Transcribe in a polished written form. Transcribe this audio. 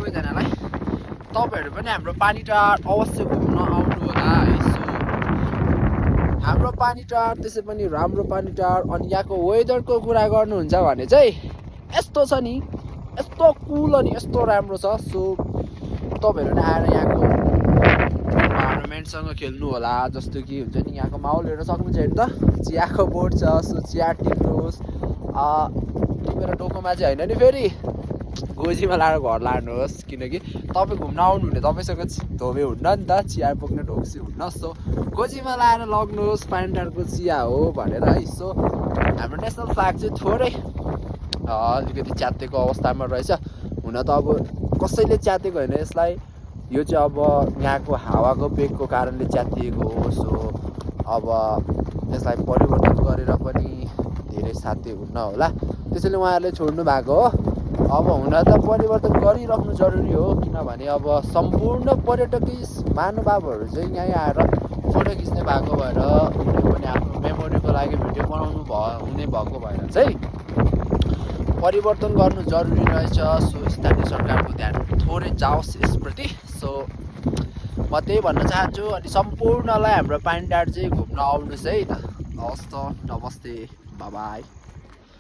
सबैजनालाई। तपाईहरु पनि हाम्रो पानीटार अवश्य घुम्न आउनु होला है। सो हाम्रो पानीटार त्यसै पनि राम्रो पानीटार। अनि यहाँको वेदरको कुरा गर्नुहुन्छ भने चाहिँ यस्तो छ नि, यस्तो कुल अनि यस्तो राम्रो छ। सो तपाईहरु नै आएर यहाँको इन्भाइरोमेन्टसँग खेल्नु होला। जस्तो कि हुन्छ नि यहाँको माहौल हेर्न सक्नुहुन्छ हेर्नु त, चियाको बोट छ। सो चिया टिप्नुहोस्, टिपेर टोकोमा चाहिँ होइन नि फेरि गोजीमा लाएर घर लानुहोस्, किनकि तपाईँ घुम्न आउनुहुने तपाईँसँग धोबे हुन्न नि त, चिया बोक्ने ढोक्सी हुन्न। सो गोजीमा लाएर लग्नुहोस्, पानीटारको चिया हो भनेर है। सो हाम्रो नेसनल फ्ल्याग चाहिँ थोरै अलिकति च्यातेको अवस्थामा रहेछ। हुन त अब कसैले च्यातेको होइन यसलाई, यो चाहिँ अब यहाँको हावाको बेगको कारणले च्यातिएको हो। सो अब यसलाई परिवर्तन गरेर पनि धेरै साध्य हुन्न होला, त्यसैले उहाँहरूले छोड्नु भएको हो। अब हुन त परिवर्तन गरिराख्नु जरुरी हो, किनभने अब सम्पूर्ण पर्यटकीय महानुभावहरू चाहिँ यहाँ आएर फोटो खिच्ने भएको भएर, कुनै पनि आफ्नो मेमोरीको लागि भिडियो बनाउनु हुने भएको भएर चाहिँ परिवर्तन गर्नु जरुरी रहेछ। सो स्थानीय सरकारको ध्यान थोरै जाओस् यसप्रति। सो म त्यही भन्न चाहन्छु। अनि सम्पूर्णलाई हाम्रो पानीटार चाहिँ घुम्न आउनुहोस् है त। हवस् त, नमस्ते, बाई बाई।